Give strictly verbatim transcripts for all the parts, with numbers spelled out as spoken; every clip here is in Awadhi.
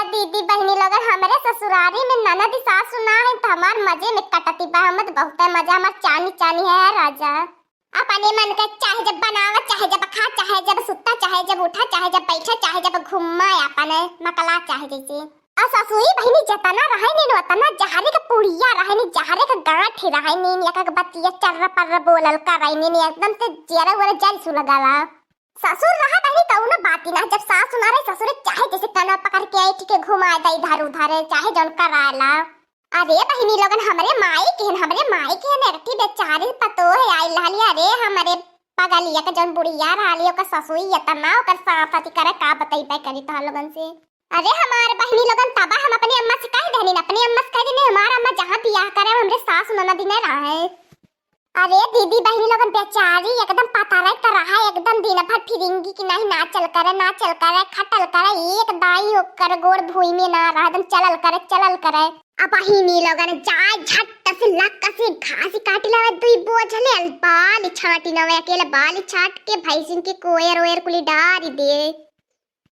दीदी बहिनी लोगन, हमरे ससुरारी में ननद सासु ना है तो हमार मजे में कटती बा। हम तो बहुते मजा, हमार चानी चानी है राजा। अपने मन के चाहे जब बनावा, चाहे जब खा, चाहे जब सुता, चाहे जब उठा, चाहे जब बैठा, चाहे जब घुमा, अपन मकला चाहे जैसे। आ ससुई बहिनी जतना रहे नी, ओतना जहरे के पुड़िया रहे नी, जहरे के गांठ रहे नी, एक एक बतिया चर्र पर्र बोलल करे नी, एकदम से जियरा उरा जल सुलगाला। ससुर रहा बहिनी कौनो बात ही ना, जब सास सुना रहे ससुर चाहे जैसे कनवा पकड़ के ऐठ के घुमा दे इधर उधर, चाहे जौन कराला। अरे बहिनी लोगन, हमरे माई के हन, हमरे माई के हन, एकठी बेचारी पतोह आई रहली। अरे हमरे पगलिया के जौन बुढ़िया रहली, ओकर ससुई एतना ओकर सास अथी करे, का बतैबे करी तोहर लोगन से। अरे हमार बहिनी लोगन, तबा हम अपनी अम्मा से कह देनी, अपनी अम्मा से कह देनी, हमार अम्मा जहाँ बियाह करे, हमरे सास ननद ही नहीं रहे। अरे दीदी बहिनी लोगन, बेचारी एकदम पतरक त रहा, एकदम दिन भर फिरिंगी की नहीं, नाचल करे, नाचल करे, खटल करे, एक दाई ओकर गोड़ भुई में ना रहा, एकदम चलल करे, चलल करे। अब बहिनी लोगन जाए झट से लक से घास काट लेवे, दुई बोझ ले बाल छाटी नवे, अकेले बाल छाट के भैंसिन के कोयर ओयर कुली डारी दे।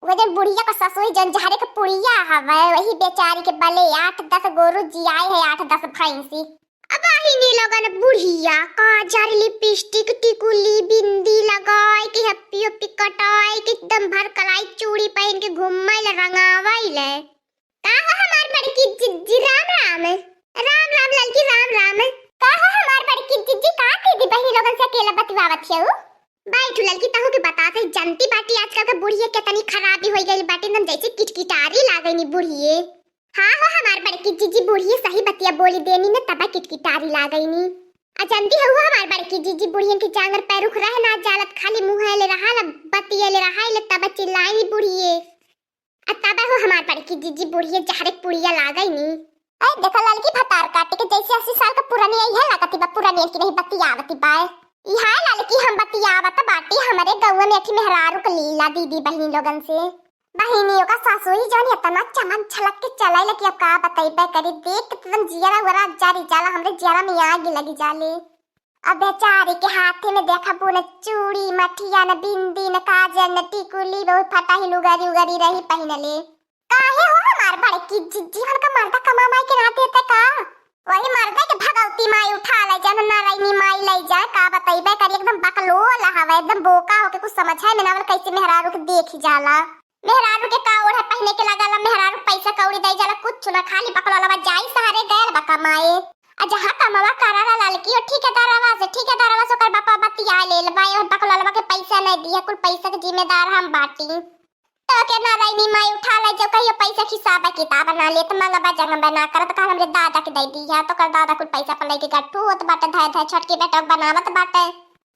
वो जन बुढ़िया का ससुई जन जहरे के पुड़िया हवे, वही बेचारी के बले आठ दस गोरू जियाए है, आठ दस भैंसी। अब बहिनी लोगन बुढ़िया काजर, लिपस्टिक, टिकुली, बिंदी लगाए के, हप्पी उप्पी कटाए के, एकदम भर कलाई चूड़ी पहन के घूमैल रंगावैल। का हो हमार बड़की जिज्जी, राम राम। राम राम ललकी, राम राम। का हो हमार बड़की जिज्जी, का दीदी बहिनी लोगन से अकेला बतियावत हऊ? बैठू ललकी, तहू के बता से, जनती बाटी आजकल के बुढ़िया केतनी खराबी होई गइल बाटी, एकदम जैसे किटकिटारी लागैनी बुढ़िए। हाँ हो हमार बड़की जिज्जी, बुढ़िए सही बतिया बोली देनी न, तबा किटकिटारी लागैनी। आ जनती हऊ हमार बड़की जिज्जी, बुढ़ियन के जांगर पैरुख रहे ना जालत, खाली मुँह ले रहा, बतिये ले रहा, ले तबा चिल्लाइनी बुढ़िए। आ तबे हो हमार बड़की जिज्जी बुढ़िए जहरे पुड़िया लागैनी। ऐ देखा ललकी भतार काटे के जैसे अस्सी साल का पुरानी आई है, लागती बा पुरानी की नहीं बतियावती बा। ई हाय ललकी हम बतियावत बाटी हमरे गौवा में अठी मेहरारू के लीला दीदी बहिनी लोगन से। बहिनी ओका सासुई जानी इतना चमक झलक के चलैल कि अब का बतैबे करी, देख के एकदम जियरा उरा जारी जाला, हमरे जियरा में आग लगी जाले। अब बेचारी के हाथे में देखबू न चूड़ी, मठिया, न बिंदी, न काजर, न टिकुली, बहुत फटाही लुगरी उगरी रही पहिनले। काहे हो हमार बड़की जिज्जी, हन का मर्दा कमा माई के ना देते का? वही मर्दा के भगवती माई उठा ले जाए, नारायणी माई ले जाए, का बतैबे करी, एकदम बकलोल हवे, एकदम बोका होके कुछ समझे में ना आवल, कैसे मेहरारू के देखी जाला। मेहरारू के का ओढ़े पहिने के लगाला, मेहरारू पैसा कौड़ी दई जाला, कुछ ना, खाली बकलोलवा जाई सहारे गयल बा कमाए। आ जहाँ कमवा कराला ललकी, ओ ठेकेदारवा से, ठेकेदारवा से ओकर बापा बतिया लेल बा, ओ बकलोलवा के पैसा नहीं दिया, कुल पैसा के जिम्मेदार हम बाटी। तो के नारायणी माई उठा ले, जब कहियो पैसा खिसाबे किताब ना लेत, मंगबा जंगबा ना करत, कहल हमरे दादा के दे दिया, तो कर दादा कुल पैसा पर लेके गट्ठू होत बाटे, धय धय छोटकी बेटा बनावत बाटे।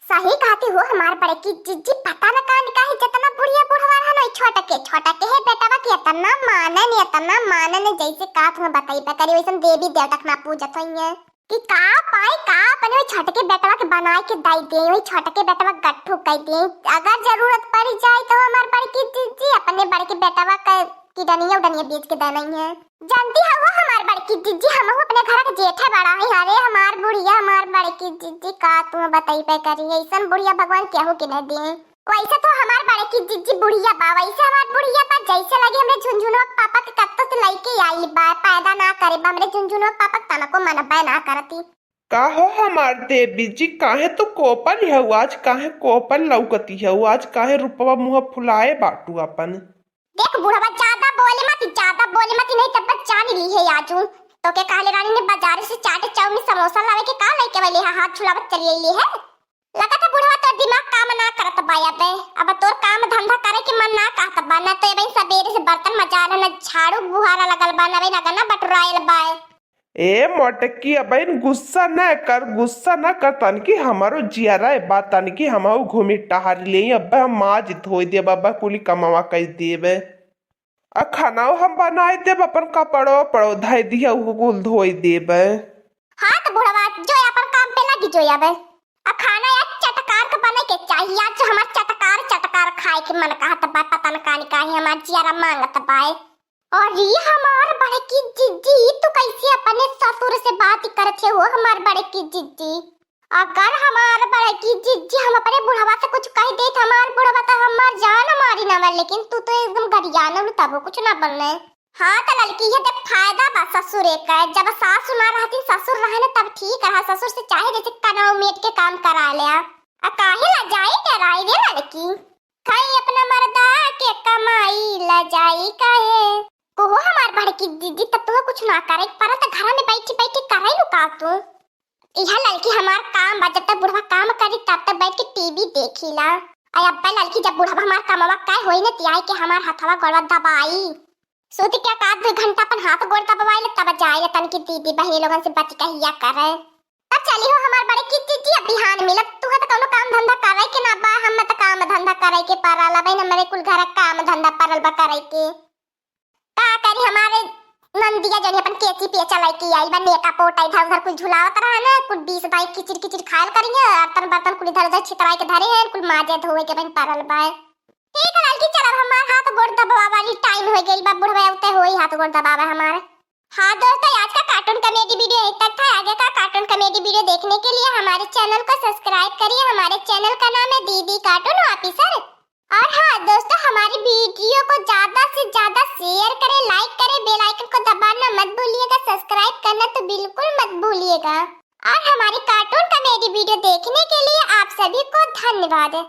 सही कहती हो हमार बड़की जिज्जी, पता न कान काहे जितना बुढ़िया बुढ़वा रहन, ओई छोटके, छोटके है बेटवा के इतना मानन, इतना मानन, जैसे का तुम्हें बतैबे करी, वैसन देवी देवता के ना पूजत होइए। कि का पाई का अपने ओई छोटके बेटवा के बनाए के दाई दे, ओई छोटके बेटवा गट्ठू कह दे। अगर जरूरत पड़ी जाए तो हमार बड़की जिज्जी अपने बड़के बेटवा के किडनिया उडनिया बेच के दे नहीं है। जानती हो वो हमार बड़की जिज्जी, हमहू अपने घर के जेठे बड़ा है। अरे हमार बुढ़िया, हमार बड़की जिज्जी, का तू बतैबे करी, ऐसन बुढ़िया भगवान केहू के न दे। वैसे तो हमार बड़की जिज्जी बुढ़िया बा, वैसे हमार बुढ़िया बा, जैसे लगे हमरे झुनझुनवा के पापा के कत्तो से लइके आई बा, पैदा ना करे बा, हमरे झुनझुनवा के पापा के तनको मनबे ना करती। का हो हमार देवी जी, काहे तू कोपल हऊ आज, काहे कोपल लौकती हऊ आज, काहे रूपवा मुँह फुलाए बाटू अपन? देख बुढ़वा, ज्यादा बोले मत, ज्यादा बोले मत, नहीं तब जान ली है आजू। तो के कहले रानी ने बाजार से चाट चाउमीन समोसा लावे के का लेके वाले है, हाथ छुलावत चली आइले है। लगत है बुढ़वा तोर दिमाग काम ना करत बा अबे। अब तोर काम धंधा करे के मन ना कहत बा, ना तो अबे सबेरे से बर्तन मजाल है, ना झाड़ू बुहारा लगल बा, ना अबे ना बटुरायल बा। ए मोटकी, अबहिन गुस्सा न कर, गुस्सा न कर, तनकी हमरो जियरा बा, तनकी हमहू घूमी टहर ले, अब हम माज धोई देब, अब कुली कमावा कई देब। आ खानाओ हम बनाई देब, अपन कपड़ो वपड़ो धई दिया, उ कुल धोई देब। हाँ तो बुढ़वा जो अपन काम पे लगी जो अब। आ खाना यार चटकार के बने के चाहिए, आज जो हमार चटकार चटकार खाए के मन कहत बा, पता न कानी काहे हमार जियरा मांगत बा। अरे हमार बड़की जिज्जी, तू कैसे अपने ससुर से बात करत है हो हमार बड़की जिज्जी? अगर हमार बड़की जिज्जी हम अपने बुढ़वा से कुछ कह देत, हमार बुढ़वा तो हमार जान मारी ना, लेकिन तू तो एकदम गरियान हो, तबो कुछ ना बनले। हाँ, त ललकी, ये देख फायदा बा ससुरे का। जब सासु ना रहती, ससुर रहे ना, तब ठीक रहा। ससुर से चाहे जैसे कनौ मेट के काम करा ले। आ काहे लजाई डराई रे ललकी? खाई अपना मर्दा के कमाई, लजाई काहे? कहो हमार बड़की दीदी, तब तुहे कुछ ना करे के पड़ल, त घरा में बैठी बैठी करे नु का तू? इहा ललकी हमार काम बा, जब तक बुढ़वा काम करी तब तक बैठ के टीवी देखी ला। आ अब्बा ललकी जब बुढ़वा हमार कमवा काय होई न, तियाई के हमार हथवा गोड़वा दबाई। सूत के का दो घंटा अपन हाथ गोड़ दबवाई ले, तब जाए ले तनकी दीदी बहिनी लोगन से बतिकहिया करे। तब चली हो हमार बड़की दीदी, अब बिहान मिलब। तुहे त कौनो काम धंधा करे के ना बा, हम त काम धंधा करे के परल बा, हमरे कुल घर काम धंधा परल बा करे के। का करी, हमारे नंदिया जनी अपन केची पिए चलाई के आई बा, नेटा पोटा इधर उधर कुल झुलावत रहा ना, कुल बीस दाई किचिर किचिर खायल करिए, बर्तन बर्तन कुल इधर उधर छितराई के धरे हैं, कुल माजे धोए के बन परल बा। ठीक है ललकी, चल अब हमार हाथ गोड़ दबवा वाली टाइम हो गइल बा, बुढ़वा उते होई हाथ गोड़ दबावे हमारे। हाँ दोस्तों, आज का कार्टून कॉमेडी वीडियो यहीं तक था। आगे का कार्टून कॉमेडी वीडियो देखने के लिए हमारे चैनल को सब्सक्राइब करिए। हमारे चैनल का नाम है दीदी कार्टून ऑफिसर। और हाँ दोस्तों, हमारी वीडियो को ज्यादा से ज्यादा शेयर करें, लाइक करें, बेल आइकन को दबाना मत भूलिएगा, सब्सक्राइब करना तो बिल्कुल मत भूलिएगा। और हमारी कार्टून कॉमेडी वीडियो देखने के लिए आप सभी को धन्यवाद।